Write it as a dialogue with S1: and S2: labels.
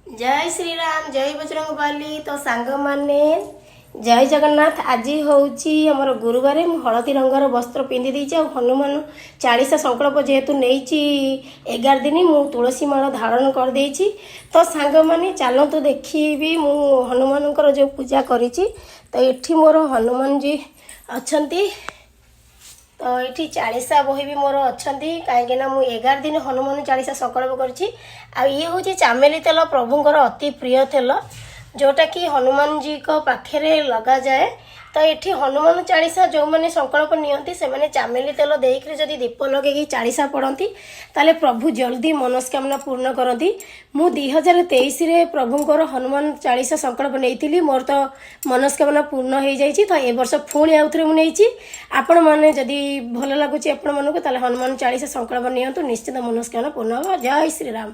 S1: ଜୟ ଶ୍ରୀରାମ, ଜୟ ବଜରଙ୍ଗବାଲି। ତ ସାଙ୍ଗମାନେ, ଜୟ ଜଗନ୍ନାଥ। ଆଜି ହେଉଛି ଆମର ଗୁରୁବାର। ମୁଁ ହଳଦୀ ରଙ୍ଗର ବସ୍ତ୍ର ପିନ୍ଧି ଦେଇଛି ଆଉ ହନୁମାନ ଚାଳିଶା ସଂକଳ୍ପ ଯେହେତୁ ନେଇଛି 11 ଦିନ, ମୁଁ ତୁଳସୀ ମାଳ ଧାରଣ କରିଦେଇଛି। ତ ସାଙ୍ଗମାନେ, ଚାଲନ୍ତୁ ଦେଖିବି ମୁଁ ହନୁମାନଙ୍କର ଯେଉଁ ପୂଜା କରିଛି। ତ ଏଠି ମୋର ହନୁମାନଜୀ ଅଛନ୍ତି। ତ ଏଠି ଚାଳିଶା ବହି ବି ମୋର ଅଛନ୍ତି, କାହିଁକିନା ମୁଁ 11 ଦିନ ହନୁମାନ ଚାଳିଶା ସଂକଳ୍ପ କରିଛି। ଆଉ ଇଏ ହେଉଛି ଚାମେଲି ତେଲ, ପ୍ରଭୁଙ୍କର ଅତି ପ୍ରିୟ ତେଲ, ଯେଉଁଟାକି ହନୁମାନଜୀଙ୍କ ପାଖରେ ଲଗାଯାଏ। ତ ଏଠି ହନୁମାନ ଚାଳିଶା ଯେଉଁମାନେ ସଂକଳ୍ପ ନିଅନ୍ତି, ସେମାନେ ଚାମେଲି ତେଲ ଦେଇକରି ଯଦି ଦୀପ ଲଗେଇକି ଚାଳିଶା ପଢ଼ନ୍ତି, ତାହେଲେ ପ୍ରଭୁ ଜଲ୍ଦି ମନସ୍କାମନା ପୂର୍ଣ୍ଣ କରନ୍ତି। ମୁଁ 2023ରେ ପ୍ରଭୁଙ୍କର ହନୁମାନ ଚାଳିଶା ସଂକଳ୍ପ ନେଇଥିଲି। ମୋର ତ ମନସ୍କାମନା ପୂର୍ଣ୍ଣ ହେଇଯାଇଛି। ତ ଏ ବର୍ଷ ପୁଣି ଆଉଥରେ ମୁଁ ନେଇଛି। ଆପଣମାନେ ଯଦି ଭଲ ଲାଗୁଛି ଆପଣମାନଙ୍କୁ, ତାହେଲେ ହନୁମାନ ଚାଳିଶା ସଂକଳ୍ପ ନିଅନ୍ତୁ, ନିଶ୍ଚିତ ମନସ୍କାମନା ପୂର୍ଣ୍ଣ ହେବ। ଜୟ ଶ୍ରୀରାମ।